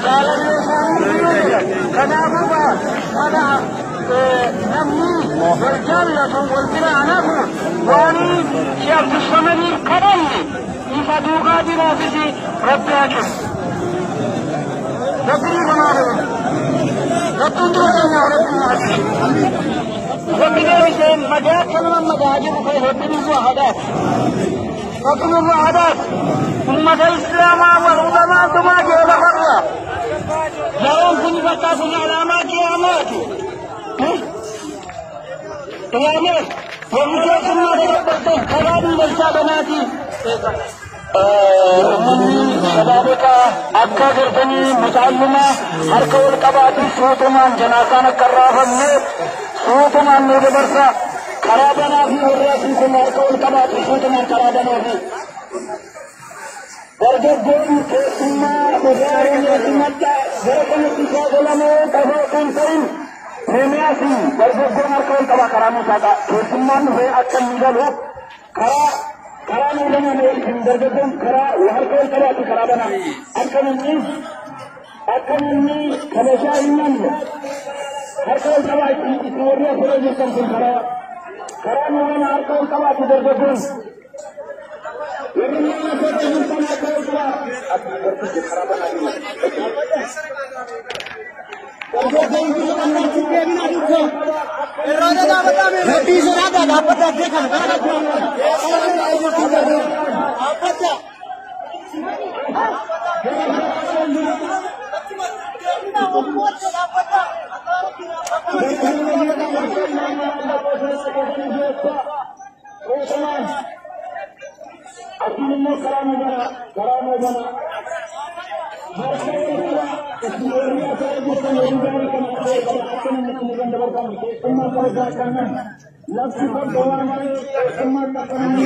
Jaalallee fuudhuu jedha. Kanaafuu kana namni wal jaallatu wal bira anafu waan si Abdussamadiif kadhanne isa duukaa jiruufis Rabbi haa kennu. Rabbi kanaa Rabbiin dura keenya Rabbi haa kennu. Rabbi deebisee madaa akka nama madaa jiru kan Rabbi nurraa hadaas. Rabbi nurraa hadaas. Ummata Islaamaa wal ulamaa dhumaa jee lafarra. Yeroon kun fakkaatu alaamaa qiyaamaati. Qiyaamee warri keessummaa dadhabbattan karaa dhiirarsaa banaati. Uummanni shabaabota akka gartanii mucaallumaa harka wal qabaatu suutumaan janaasaan akka hin raafamne suutumaan nu dabarsa. Karaa banaa fi warri asii kun harka wal qabaatu suutumaan karaa banaa fi. Dargaggoon keessummaa dhugaa simadha gara kanatti shaakalamee qofa osoo hin ta'in Nehemiyaas dargaggoon harka wal qabaa karaa Musaaqa keessummaan dhufee akka inni galu karaa karaa nu baname isin dargaggoon karaa harka wal qabaatu karaa banaa akka namni kabajaa hin nyaanne harka wal qabaa isin warri asirra jirtan kun karaa karaa nu bana harka wal qabaatu dargaggoon. Warri nama asirra jirtan harka wal qabaa karaa banaa jiru. Rabbii sodaadhaa dhaabbata addee kana gara dhaabbata. Asin immoo karaa nu bana karaa nu bana. Harka wal qabaa isin warri asirra jirtan warri gaarii kana harka wal qabaa akka namni isin irra hin dabarfamne keessummaa kabajaa akkanaan lafti fagoo waan ta'eef keessummaan akka namni